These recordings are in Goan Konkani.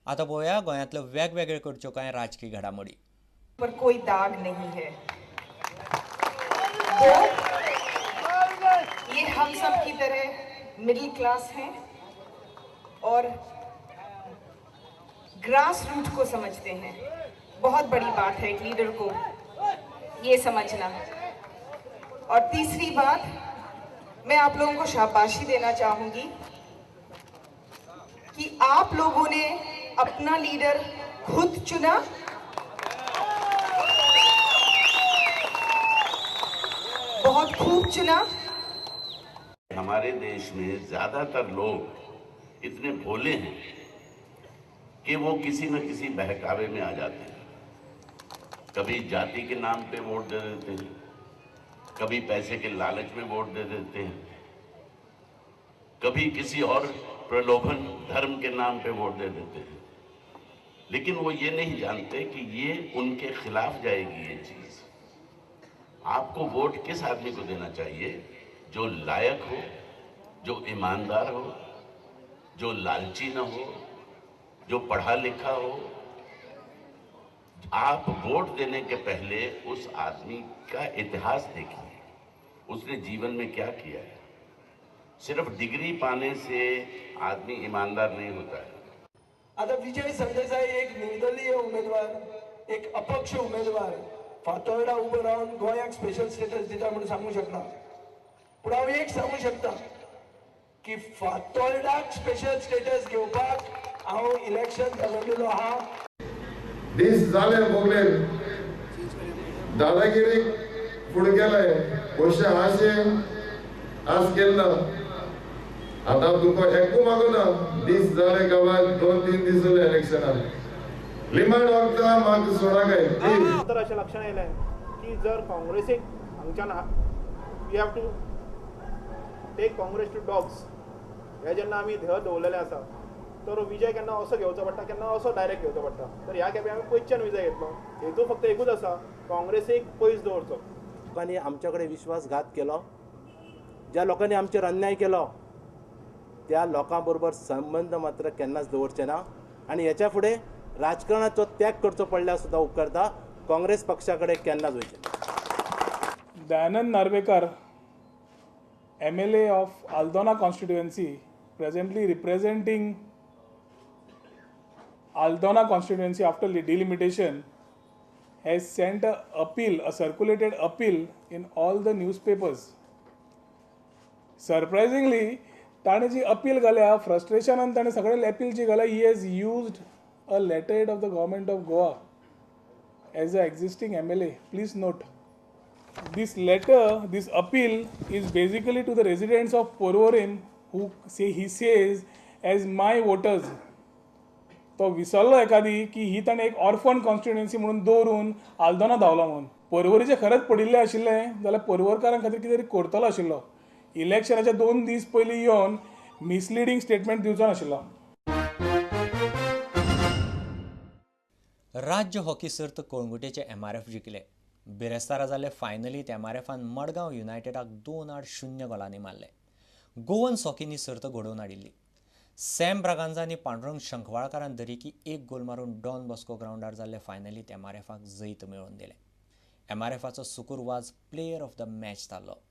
आतां पळोवया गोंयांतल्यो वेगवेगळे कडच्यो कांय राजकी घडामोडी. पर कोई दाग नहीं है, ये हम सब की तरह मिडिल क्लास हैं और ग्रास रूट को समझते हैं. बहुत बड़ी बात है एक लीडर को ये समझना. और तीसरी बात, मैं आप लोगों को शाबाशी देना चाहूँगी कि आप लोगों ने अपना लीडर खुद चुना. बहुत खूब चुना. हमारे देश में ज्यादातर लोग इतने भोले हैं कि वो किसी न किसी बहकावे में आ जाते हैं. कभी जाति के नाम पे वोट दे देते हैं, कभी पैसे के लालच में वोट दे देते हैं, कभी किसी और प्रलोभन धर्म के नाम पे वोट दे देते हैं. लेकिन वो ये नहीं जानते कि ये उनके खिलाफ जाएगी ये चीज़. आपको वोट किस आदमी को देना चाहिए? जो लायक हो, जो ईमानदार हो, जो लालची ना हो, जो पढ़ा लिखा हो. आप वोट देने के पहले उस आदमी का इतिहास देखिए, उसने जीवन में क्या किया है. सिर्फ डिग्री पाने से आदमी ईमानदार नहीं होता है. आता विजय सरदेसाई एक निर्दलीय उमेदवार, एक अपक्ष उमेदवार फातोर्डा उबो रावन गोंयाक स्पेशल स्टेटस दिता म्हणून सांगू शकना. पूण हांव एक सांगू शकता की फातोर्डाक स्पेशल स्टेटस घेवपाक हांव इलेक्शन झगडलेलो आहा. दीस जाले भोगले, दादागिरी फुडें गेले, पयशे आशे आस केल्लो. आतां तुका एकू मागना, दीस जाले गांवांत 2-3 दीस उरले इलेक्शनाक. लिमाड वखदां म्हाका सोडा काय. तर अशें लक्षांत येयलें की जर काँग्रेसीक हांगच्यान we have to take Congress to dogs हे जेन्ना आमी ध्येय दवरलेलें आसा तर विजय केन्ना असो घेवचो पडटा, केन्ना असो डायरेक्ट घेवचो पडटा. तर ह्या खेपे आमी पयसच्यान विजय घेतलो. हेतू फक्त एकूच आसा, काँग्रेसीक पयस दवरचो. लोकांनी आमच्या कडेन विश्वासघात केलो, ज्या लोकांनी आमचेर अन्याय केलो त्या लोकां बरोबर संबंद मात्र केन्नाच दवरचे ना. आनी हेच्या फुडें राजकारणाचो त्याग करचो पडल्यार सुद्दां उपकारता, काँग्रेस पक्षा कडेन केन्नाच वयचें. Dayanand Narvekar, MLA of Aldona constituency, presently representing Aldona constituency after delimitation, has sent a appeal, a circulated appeal in all the newspapers. Surprisingly, ताणें जी अपील घाल्या फ्रस्ट्रेशनान ताणें सगळे अपील जी घाल्या, he has used a letterhead of the government of Goa as a existing MLA. Please note, this letter, this appeal is basically to the residents of Porvorim who say, he says, as my voters. तो विसरलो एखादी की ही ताणें एक ऑर्फन कॉन्स्टिट्युएन्सी म्हणून दवरून आल्दोना धांवलो म्हणून. पर्वरीचें खरेंच पडिल्लें आशिल्लें जाल्यार पर्वरकारां खातीर कितें तरी करतलो आशिल्लो. इलेक्शनाच्या 2 दीस पयलीं येवन मिसलिडींग स्टेटमेंट दिवचो नाशिल्लो. राज्य हॉकी सर्त कळंगुटेचे MRF जिखले. बिरेस्तारा जाल्ले फायनलींत MRFान मडगांव युनायटेडाक 2-0 गोलांनी मारले. गोवन हॉकीनी सर्त घडोवन हाडिल्ली. सॅम ब्रागांजा आनी पांडुरंग शंखवाळकारान दरेकी 1 गोल मारून डॉन बॉस्को ग्रावंडार जाल्ले फायनलींत MRFाक जैत मेळोवन दिलें. MRFाचो Sukur Vaz player of the match थारलो.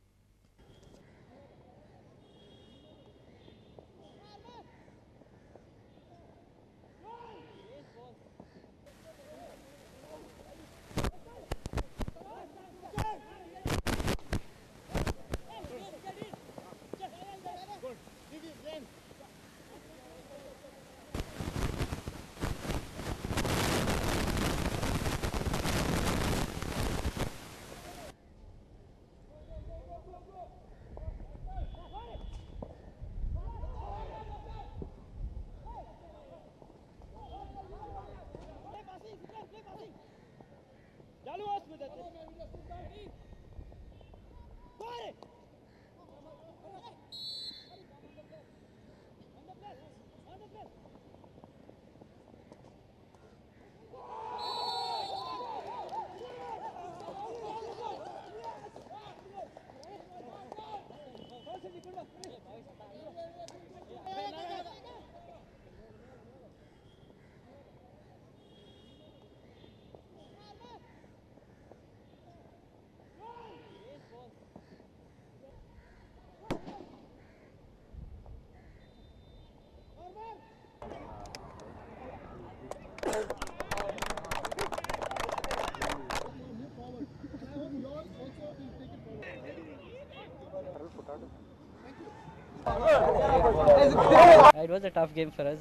It was a tough game for us,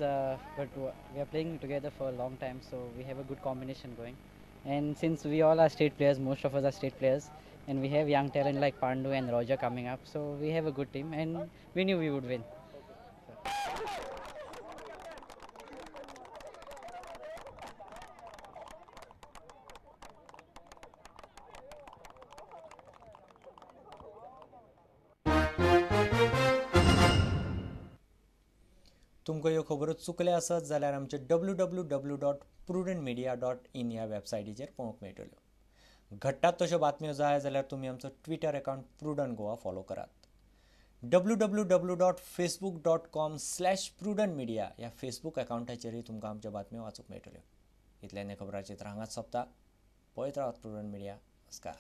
but we are playing together for a long time, so we have a good combination going. And since we all are state players, most of us are state players, and we have young talent like Pandu and Roger coming up, so we have a good team, and we knew we would win. तुमकां ह्यो खबरो चुकले आसत जाल्यार आमचे www.prudentmedia.in ह्या वेबसायटीचेर पळोवंक मेळटल्यो. घडटात तश्यो बातम्यो जाय जाल्यार तुमी आमचो Twitter account Prudent Goa follow करात. www.facebook.com/prudentmedia ह्या फेसबूक अकाउंटाचेरय तुमकां आमच्यो बातम्यो वाचूंक मेळटल्यो. इतल्यान खबरांचित्र हांगाच सोंपता. पळयत रावात प्रुडंट मिडिया. नमस्कार.